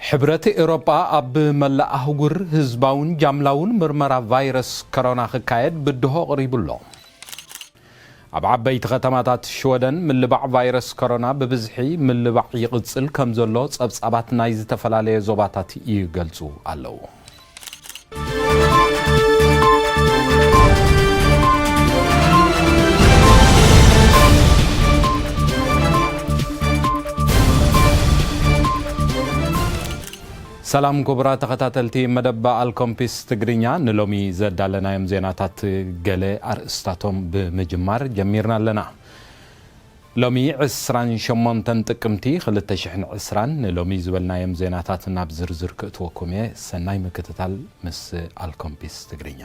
ሕብረት ኤውሮጳ ኣብ መላእ ኣህጉር ህዝባውን ጃምላውን ምርመራ ቫይረስ ኮሮና ክካየድ ብድሆ ኣቕሪቡ ኣሎ። ኣብ ዓበይቲ ከተማታት ሽወደን ምልባዕ ቫይረስ ኮሮና ብብዝሒ ምልባዕ ይቕጽል ከም ዘሎ ጸብጻባት ናይ ዝተፈላለየ ዞባታት ይገልጹ ኣለዉ። ሰላም ክቡራት ተኸታተልቲ መደብ ኣልኮምፒስ ትግርኛ፣ ንሎሚ ዘዳለናዮም ዜናታት ገለ ኣርእስታቶም ብምጅማር ጀሚርና ኣለና። ሎሚ ዕስራን ሸሞንተን ጥቅምቲ ክልተ ሽሕን ዕስራን፣ ንሎሚ ዝበልናዮም ዜናታት ናብ ዝርዝር ክእትወኩም እየ። ሰናይ ምክትታል ምስ ኣልኮምፒስ ትግርኛ።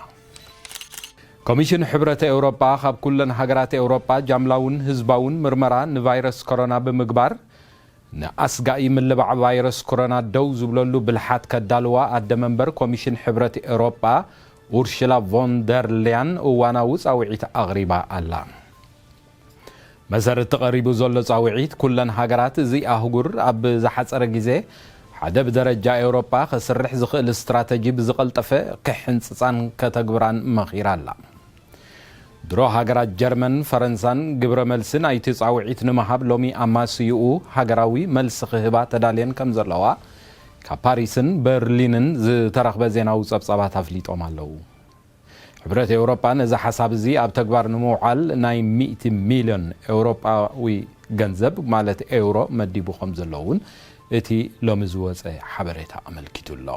ኮሚሽን ሕብረት ኤውሮጳ ካብ ኩለን ሃገራት ኤውሮጳ ጃምላውን ህዝባውን ምርመራ ንቫይረስ ኮሮና ብምግባር፣ ንኣስጋኢ ምልባዕ ቫይረስ ኮሮና ደው ዝብለሉ ብልሓት ከዳልዋ ኣደ መንበር ኮሚሽን ሕብረት ኤውሮጳ ኡርሽላ ቮን ደር ሊያን እዋናዊ ጻውዒት ኣቕሪባ ኣላ። መሰረት ተቐሪቡ ዘሎ ጻውዒት፣ ኩለን ሃገራት እዚ ኣህጉር ኣብ ዝሓጸረ ግዜ ሓደ ብደረጃ ኤውሮጳ ከስርሕ ዝኽእል ስትራተጂ ብዝቐልጠፈ ክሕንጽጻን ከተግብራን መኺራ ኣላ። ድሮ ሃገራት ጀርመን፣ ፈረንሳን ግብረ መልሲ ናይቲ ጻውዒት ንምሃብ ሎሚ ኣማስይኡ ሃገራዊ መልሲ ክህባ ተዳልየን ከም ዘለዋ ካብ ፓሪስን በርሊንን ዝተረኽበ ዜናዊ ጸብጻባት ኣፍሊጦም ኣለዉ። ሕብረት ኤውሮጳ ነዚ ሓሳብ እዚ ኣብ ተግባር ንምውዓል ናይ ሚእቲ ሚልዮን ኤውሮጳዊ ገንዘብ፣ ማለት ኤውሮ፣ መዲቡ ከም ዘሎ እውን እቲ ሎሚ ዝወጸ ሓበሬታ ኣመልኪቱ ኣሎ።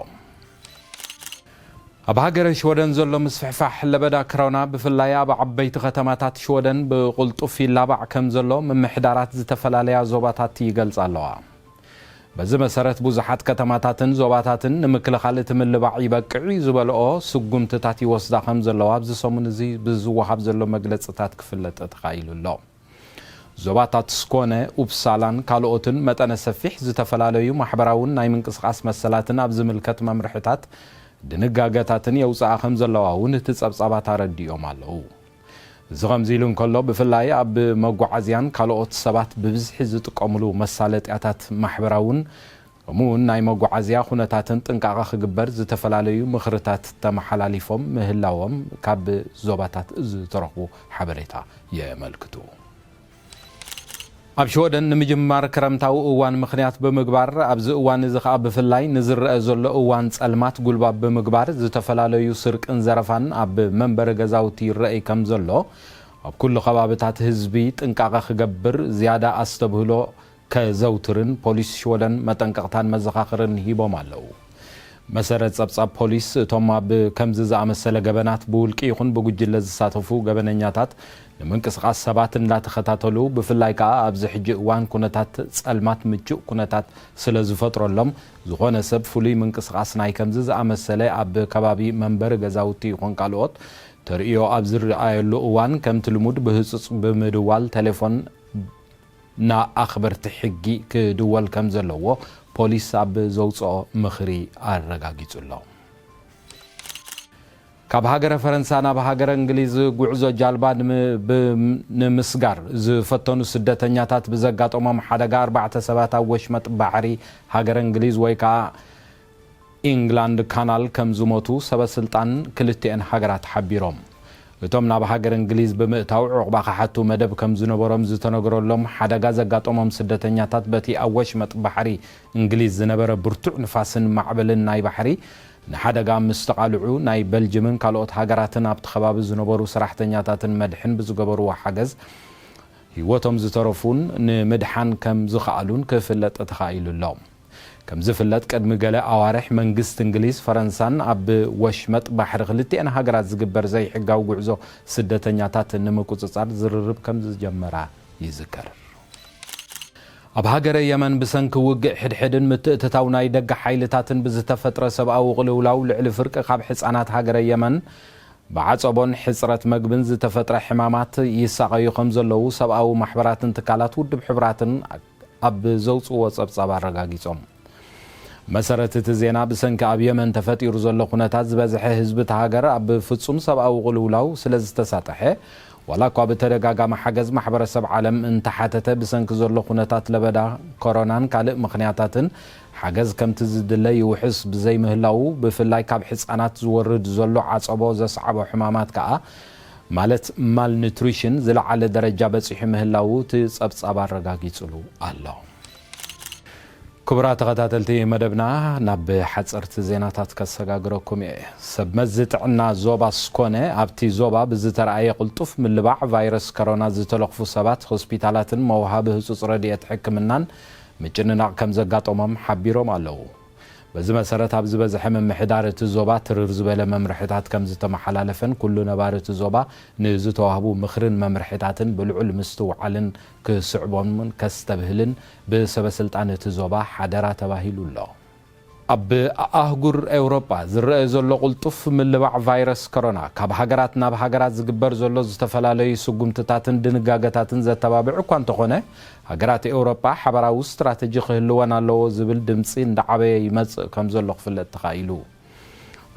ኣብ ሃገረ ሽወደን ዘሎ ምስፍሕፋሕ ለበዳ ክሮና፣ ብፍላይ ኣብ ዓበይቲ ከተማታት ሽወደን ብቕልጡፍ ይላባዕ ከም ዘሎ ምምሕዳራት ዝተፈላለያ ዞባታት ይገልጻ ኣለዋ። በዚ መሰረት፣ ብዙሓት ከተማታትን ዞባታትን ንምክልኻል እቲ ምልባዕ ይበቅዕ እዩ ዝበልኦ ስጉምትታት ይወስዳ ከም ዘለዋ ኣብዚ ሰሙን እዚ ብዝወሃብ ዘሎ መግለጽታት ክፍለጥ ተኻኢሉ ኣሎ። ዞባታት ስኮነ፣ ኡፕሳላን ካልኦትን መጠነ ሰፊሕ ዝተፈላለዩ ማሕበራውን ናይ ምንቅስቓስ መሰላትን ኣብ ዝምልከት መምርሕታት ድንጋገታትን የውፅኣ ከም ዘለዋ እውን እቲ ጸብጻባት ኣረዲኦም ኣለዉ። እዚ ከምዚ ኢሉ እንከሎ፣ ብፍላይ ኣብ መጓዓዝያን ካልኦት ሰባት ብብዝሒ ዝጥቀሙሉ መሳለጥያታት ማሕበራውን ከምኡ እውን ናይ መጓዓዝያ ኩነታትን ጥንቃቐ ክግበር ዝተፈላለዩ ምኽርታት ተመሓላሊፎም ምህላዎም ካብ ዞባታት ዝተረኽቡ ሓበሬታ የመልክቱ። ኣብ ሽወደን ንምጅማር ክረምታዊ እዋን ምኽንያት ብምግባር፣ ኣብዚ እዋን እዚ ኸኣ ብፍላይ ንዝረአ ዘሎ እዋን ጸልማት ጉልባብ ብምግባር፣ ዝተፈላለዩ ስርቅን ዘረፋን ኣብ መንበሪ ገዛውቲ ይረኣይ ከም ዘሎ፣ ኣብ ኩሉ ከባብታት ህዝቢ ጥንቃቐ ክገብር ዝያዳ ኣስተብህሎ ከዘውትርን ፖሊስ ሽወደን መጠንቀቕታን መዘኻኽርን ሂቦም ኣለዉ። መሰረት ጸብጻብ ፖሊስ፣ እቶም ኣብ ከምዚ ዝኣመሰለ ገበናት ብውልቂ ይኹን ብጉጅለ ዝሳተፉ ገበነኛታት ንምንቅስቓስ ሰባት እንዳተኸታተሉ፣ ብፍላይ ከኣ ኣብዚ ሕጂ እዋን ኩነታት ጸልማት ምቹእ ኩነታት ስለ ዝፈጥረሎም፣ ዝኾነ ሰብ ፍሉይ ምንቅስቓስ ናይ ከምዚ ዝኣመሰለ ኣብ ከባቢ መንበሪ ገዛውቲ ይኹን ካልኦት ተርእዮ ኣብ ዝረኣየሉ እዋን፣ ከምቲ ልሙድ ብህጹጽ ብምድዋል ቴሌፎን ንኣኽበርቲ ሕጊ ክድወል ከም ዘለዎ ፖሊስ ኣብ ዘውጽኦ ምኽሪ ኣረጋጊጹ ኣሎ። ካብ ሃገረ ፈረንሳ ናብ ሃገረ እንግሊዝ ጉዕዞ ጃልባ ንም-፣ ብ-፣ ንምስጋር ዝፈተኑ ስደተኛታት ብዘጋጠሞም ሓደጋ ኣርባዕተ ሰባት ኣብ ወሽመጥ ባሕሪ ሃገረ እንግሊዝ ወይ ከኣ ኢንግላንድ ካናል ከም ዝሞቱ ሰበ ስልጣን ክልቲኤን ሃገራት ሓቢሮም። እቶም ናብ ሃገር እንግሊዝ ብምእታው ዑቕባ ክሓቱ መደብ ከም ዝነበሮም ዝተነገረሎም ሓደጋ ዘጋጠሞም ስደተኛታት፣ በቲ ኣብ ወሽመጥ ባሕሪ እንግሊዝ ዝነበረ ብርቱዕ ንፋስን ማዕበልን ናይ ባሕሪ ንሓደጋ ምስ ተቓልዑ፣ ናይ በልጅምን ካልኦት ሃገራትን ኣብቲ ከባቢ ዝነበሩ ሰራሕተኛታትን መድሕን ብዝገበርዎ ሓገዝ ህይወቶም ዝተረፉን ንምድሓን ከም ዝኸኣሉን ክፍለጥ ተኻኢሉ ኣሎ። ከም ዝፍለጥ፣ ቅድሚ ገለ ኣዋርሕ መንግስቲ እንግሊዝ፣ ፈረንሳን ኣብ ወሽመጥ ባሕሪ ክልቲኤን ሃገራት ዝግበር ዘይሕጋዊ ጉዕዞ ስደተኛታት ንምቁጽጻር ዝርርብ ከም ዝጀመራ ይዝከር። ኣብ ሃገረ የመን ብሰንኪ ውግእ ሕድሕድን ምትእትታው ናይ ደገ ሓይልታትን ብዝተፈጥረ ሰብኣዊ ቅልውላው፣ ልዕሊ ፍርቂ ካብ ሕጻናት ሃገረ የመን ብዓጸቦን ሕጽረት መግብን ዝተፈጥረ ሕማማት ይሳቐዩ ከም ዘለዉ ሰብኣዊ ማሕበራትን ትካላት ውድብ ሕቡራትን ኣብ ዘውጽእዎ ጸብጻብ ኣረጋጊጾም። መሰረት እቲ ዜና፣ ብሰንኪ ኣብ የመን ተፈጢሩ ዘሎ ኩነታት፣ ዝበዝሐ ህዝቢ እታ ሃገር ኣብ ፍጹም ሰብኣዊ ቅልውላው ስለ ዝተሳጠሐ፣ ዋላ እኳ ብተደጋጋሚ ሓገዝ ማሕበረሰብ ዓለም እንተሓተተ፣ ብሰንኪ ዘሎ ኩነታት ለበዳ ኮሮናን ካልእ ምኽንያታትን ሓገዝ ከምቲ ዝድለ ይውሕስ ብዘይምህላዉ፣ ብፍላይ ካብ ሕጻናት ዝወርድ ዘሎ ዓጸቦ ዘስዓቦ ሕማማት ከኣ፣ ማለት ማልኑትሪሽን፣ ዝለዓለ ደረጃ በጺሑ ምህላዉ እቲ ጸብጻብ ኣረጋጊጹሉ ኣሎ። ክቡራት ተኸታተልቲ መደብና፣ ናብ ሓጸርቲ ዜናታት ከሰጋግረኩም እየ። ሰብ መዚ ጥዕና ዞባ ስኮነ፣ ኣብቲ ዞባ ብዝተረኣየ ቅልጡፍ ምልባዕ ቫይረስ ኮሮና ዝተለኽፉ ሰባት፣ ሆስፒታላትን መውሃቢ ህጹጽ ረድኤት ሕክምናን ምጭንናቕ ከም ዘጋጠሞም ሓቢሮም ኣለዉ። በዚ መሰረት፣ ኣብ ዝበዝሐ ምምሕዳር እቲ ዞባ ትርር ዝበለ መምርሕታት ከም ዝተመሓላለፈን፣ ኩሉ ነባሪ እቲ ዞባ ንዝተዋህቡ ምኽርን መምርሕታትን ብልዑል ምስትውዓልን ክስዕቦምን ከስተብህልን ብሰበ ስልጣን እቲ ዞባ ሓደራ ተባሂሉ ኣሎ። ኣብ ኣህጉር ኤውሮጳ ዝረአ ዘሎ ቅልጡፍ ምልባዕ ቫይረስ ኮሮና፣ ካብ ሃገራት ናብ ሃገራት ዝግበር ዘሎ ዝተፈላለዩ ስጉምትታትን ድንጋገታትን ዘተባብዕ እኳ እንተኾነ፣ ሃገራት ኤውሮጳ ሓበራዊ ስትራተጂ ክህልወን ኣለዎ ዝብል ድምጺ እንዳዓበየ ይመጽእ ከም ዘሎ ክፍለጥ ተኻኢሉ።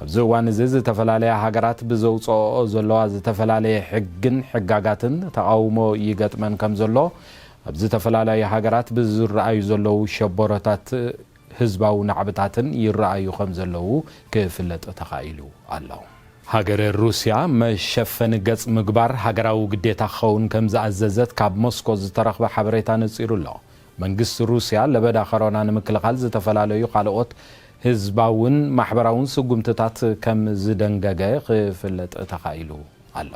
ኣብዚ እዋን እዚ ዝተፈላለያ ሃገራት ብዘውፅኦ ዘለዋ ዝተፈላለየ ሕግን ሕጋጋትን ተቓውሞ ይገጥመን ከም ዘሎ፣ ኣብ ዝተፈላለዩ ሃገራት ብዝረኣዩ ዘለዉ ሸበሮታት ህዝባዊ ናዕብታትን ይረኣዩ ከም ዘለዉ ክፍለጥ ተኻኢሉ ኣሎ። ሃገረ ሩስያ መሸፈኒ ገጽ ምግባር ሃገራዊ ግዴታ ክኸውን ከም ዝኣዘዘት ካብ ሞስኮ ዝተረኽበ ሓበሬታ ነጺሩ ኣሎ። መንግስቲ ሩስያ ለበዳ ኮሮና ንምክልኻል ዝተፈላለዩ ካልኦት ህዝባውን ማሕበራውን ስጉምትታት ከም ዝደንገገ ክፍለጥ ተኻኢሉ ኣሎ።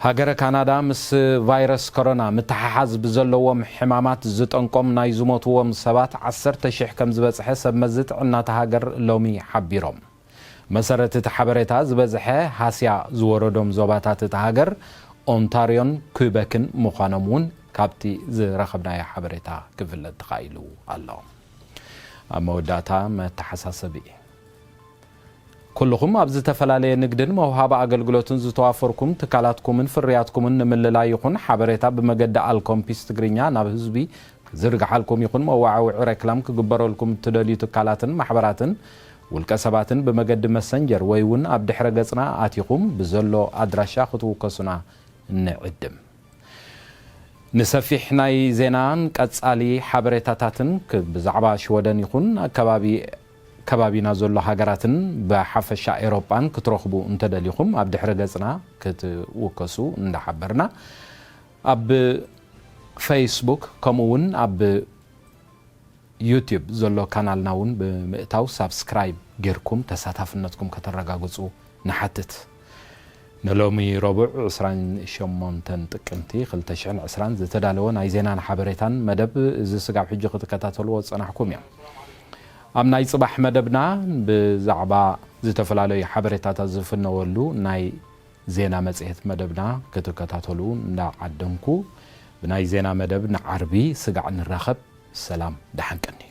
ሃገረ ካናዳ ምስ ቫይረስ ኮሮና ምትሓሓዝ ብዘለዎም ሕማማት ዝጠንቆም ናይ ዝሞትዎም ሰባት ዓሰርተ ሺሕ ከም ዝበጽሐ ሰብ መዚ ጥዕና እታ ሃገር ሎሚ ሓቢሮም። መሰረት እቲ ሓበሬታ፣ ዝበዝሐ ሃስያ ዝወረዶም ዞባታት እታ ሃገር ኦንታርዮን ኩበክን ምዃኖም እውን ካብቲ ዝረኸብናዮ ሓበሬታ ክፍለጥ ተኻኢሉ ኣሎ። ኣብ መወዳእታ መተሓሳሰቢ። ኩልኹም ኣብ ዝተፈላለየ ንግድን መውሃቢ ኣገልግሎትን ዝተዋፈርኩም፣ ትካላትኩምን ፍርያትኩምን ንምልላይ ይኹን ሓበሬታ ብመገዲ ኣልኮምፒስ ትግርኛ ናብ ህዝቢ ክዝርግሓልኩም ይኹን መዋዓውዒ ሬክላም ክግበረልኩም እትደልዩ ትካላትን ማሕበራትን ውልቀ ሰባትን ብመገዲ መሰንጀር ወይ እውን ኣብ ድሕረ ገጽና ኣቲኹም ብዘሎ ኣድራሻ ክትውከሱና ንዕድም። ንሰፊሕ ናይ ዜናን ቀጻሊ ሓበሬታታትን ክ-፣ ብዛዕባ ሽወደን ይኹን ኣከባቢ-፣ ከባቢና ዘሎ ሃገራትን ብሓፈሻ ኤሮጳን ክትረኽቡ እንተደሊኹም፣ ኣብ ድሕረ ገጽና ክትውከሱ እንዳሓበርና፣ ኣብ ፌስቡክ ከምኡ እውን ኣብ ዩቲዩብ ዘሎ ካናልና እውን ብምእታው ሳብስክራይብ ጌርኩም ተሳታፍነትኩም ከተረጋግጹ ንሓትት። ንሎሚ ረቡዕ ዕስራን ሸሞንተን ጥቅምቲ ክልተ ሽሕን ዕስራን ዝተዳለወ ናይ ዜናን ሓበሬታን መደብ እዚ ስጋብ ሕጂ ክትከታተልዎ ዝጸናሕኩም እዮም። ኣብ ናይ ጽባሕ መደብና ብዛዕባ ዝተፈላለዩ ሓበሬታታት ዝፍነወሉ ናይ ዜና መጽሔት መደብና ክትከታተሉ እንዳዓደምኩ፣ ብናይ ዜና መደብ ንዓርቢ ስጋዕ ንራኸብ። ሰላም፣ ደሓን ቀኒ።